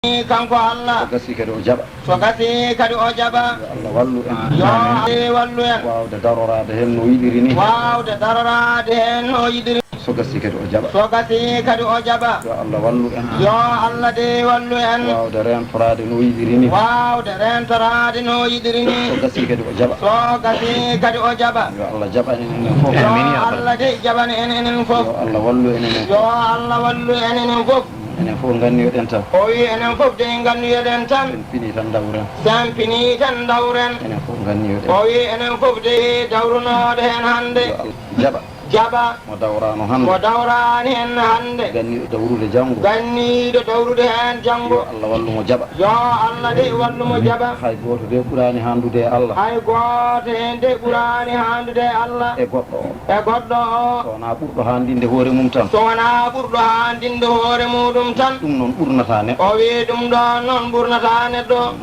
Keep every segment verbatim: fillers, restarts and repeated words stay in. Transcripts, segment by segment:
Kanko Allah. So gasii kadi o jaɓa. So gasii kadi o jaɓa. Yo Allah wallu en. Yo Allah wallu en. Waawde daroraade heen no yiɗiri ni. Waawde daroraade heen no yiɗiri. So gasii kadi o jaɓa. So gasii kadi o jaɓa. Yo Allah wallu en. Yo Allah de wallu en. Waawde reentoraade no yiɗiri ni. Waawde reentoraade no yiɗiri ni. So gasii kadi o jaɓa. So gasii kadi o jaɓa. Yo Allah jaɓan en enen fof. Yo Allah de jaɓan en enen fof. Yo Allah wallu en enen fof. Yo Allah wallu en enen fof. Enen fof nganniyoɗen tan. O wi enen fof de nganniyoɗen tan. Sen pini tan dawren. Sen pini tan dawren. Enen fof nganniyoɗen. O wi enen fof de dawrunoɗo heen hannde. Yo Allah jaɓa. Jaɓa. Mo dawraano hannde. Mo dawraani heen hannde. Ganniiɗo dawrude janngo. Ganniiɗo dawrude heen janngo. Yo Allah wallu mo jaɓa. Yo Allah de wallu mo jaɓa. Hay gooto de ɓuraani haandude e Allah. Hay gooto heen de ɓuraani haandude e Allah. E goɗɗo o. E goɗɗo o. So wonaa ɓurɗo haandinde hoore mum tan. So wonaa ɓurɗo haandinde hoore muuɗum tan. Ɗum noon ɓurnata neɗɗo. O wi ɗum ɗoon noon ɓurnata neɗɗo.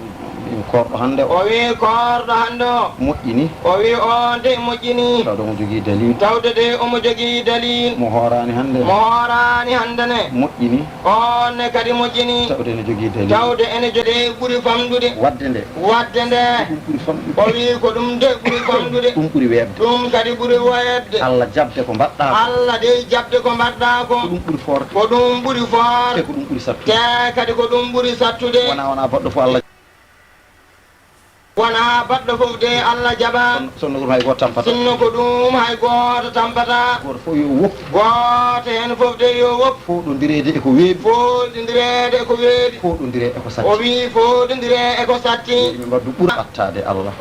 Koorɗo hannde o. O wi koorɗo hannde o. Moƴƴini. O wi oon de moƴƴini. Tawde omo jogii dalil. Tawde de omo jogii dalil. Mo hooraani hannde. Mo hooraani hannde ne. Moƴƴini. Oon ne kadi moƴƴini. Tawde ene jogii dalil. Tawde ene jogii ɓuri famɗude. Waɗde nde. Waɗde nde. Ko ɗum ɓuri famɗude. O wi ko ɗum de ɓuri famɗude. Ɗum ɓuri weeɓde. Ɗum kadi ɓuri weeɓde. Allah jaɓde ko mbaɗɗaa ko. Allah de jaɓde ko mbaɗɗaa ko. Ko ɗum ɓuri foorde. Ko ɗum ɓuri foorde. Te ko ɗum ɓuri sattude. Te kadi ko ɗum ɓuri sattude. Wonaa, wonaa baɗɗo fof Allah. Wonaa baɗɗo fof de Allah jaɓa. Sinno ko ɗum hay gooto tampata. Sinno ko ɗum hay gooto tampata. Gooto fof yo woppu. Gooto heen fof de yo woppu. Fooɗondireede e ko weeɓi. Fooɗondireede e ko weeɓi. Fooɗondire e ko satti. O wi fooɗondire e ko satti. Yo yimɓe mbaɗdu ɓura ɓattaade Allah.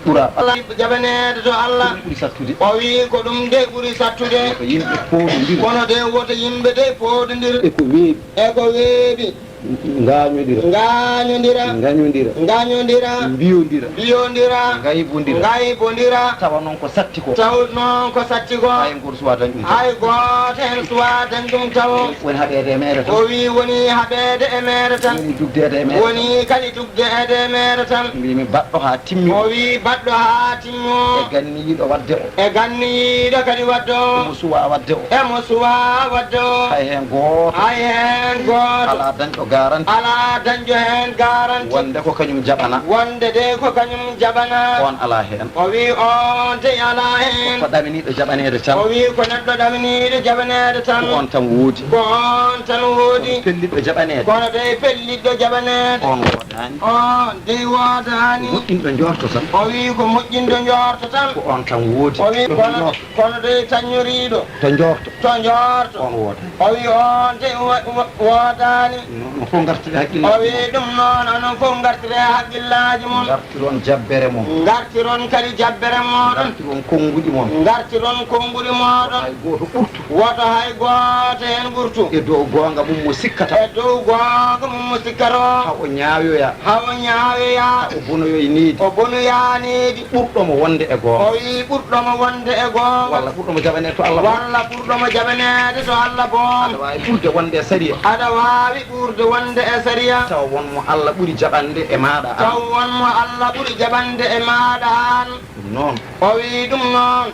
Ɓura Allah jaɓaneede to Allah. Ko ɗum ɓuri sattude. O wi ko ɗum de ɓuri sattude. Ko yimɓe fooɗondira. Kono de woto yimɓe de fooɗondira. E ko weeɓi. E ko weeɓi. Ngaañondira. Ngaañondira. Ngañondira. Ngañondira. Mbiyondira. Mbiyondira. Ngaybondira. Ngaybondira. Tawa noon ko satti ko. Taw noon ko satti ko. Hay gooto suwaa dañɗum tan. Hay gooto heen suwaa dañɗum taw. Woni haɓeede e meere tan. O wi woni haɓeede e meere tan. Woni dugdeede e meere tan. Woni kadi dugdeede e meere tan. Mbiymi baɗɗo haa timmi. O wi baɗɗo haa timmi o. E ganniyiiɗo waɗde o. E ganniyiiɗo kadi waɗde o. Emo suwaa waɗde o. Emo suwaa waɗde o. Hay heen gooto. Hay heen gooto. Alaa dañɗo garanti. Alaa dañɗo heen garanti. Wonde ko kañum jaɓana. Wonde de ko kañum jaɓana. Oon alaa heen. O wi oon de alaa heen. Ko ɗaminiiɗo jaɓaneede tan. O wi ko neɗɗo ɗaminiiɗo jaɓaneede tan. Ko oon tan woodi. Ko oon tan woodi. Kono pellitɗo jaɓaneede. Kono de pellitɗo jaɓaneede. Oon woodaani. Oon de woodaani. Moƴƴinɗo njoorto tan. O wi ko moƴƴinɗo njoorto tan. Ko oon tan woodi. O wi kono, kono de taññoriiɗo. To njoorto. To njoorto. Oon woodaani. O wi oon de wo-, wo-, woodaani. No, no fof ngartiri hakkillaaji. O wi ɗum noon, onon fof ngartire hakkillaaji mon. Ngartiron jabbere mon. Ngartiron kadi jabbere mooɗon. Ngartiron konnguɗi mon. Ngartiron konnguɗi mooɗon. Hay gooto ɓurtu. Woto hay gooto heen ɓurtu. E dow goonga mum mo sikkata. E dow goonga mum mo sikkata. Haa o ñaawoya. Haa o ñaawoya. Haa o bonoyoy needi. O bonoya needi. Ɓurɗo mo wonde e goonga. O wi ɓurɗo mo wonde e goonga. Walla ɓurɗo mo jaɓaneede to Allah. Walla ɓurɗo mo jaɓaneede to Allah boom. Aɗa waawi ɓurde wonde e sariya. Aɗa waawi ɓurde wonde e sariya. Taw won mo Allah ɓuri jaɓande e maaɗa aan. Taw won mo Allah ɓuri jaɓande e maaɗa aan. Ɗum noon. O wi ɗum noon.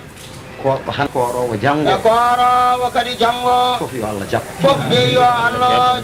Koorɗo hannde, kooroowo janngo. E kooroowo kadi janngo. Fof yo Allah jaɓ. Fof de yo Allah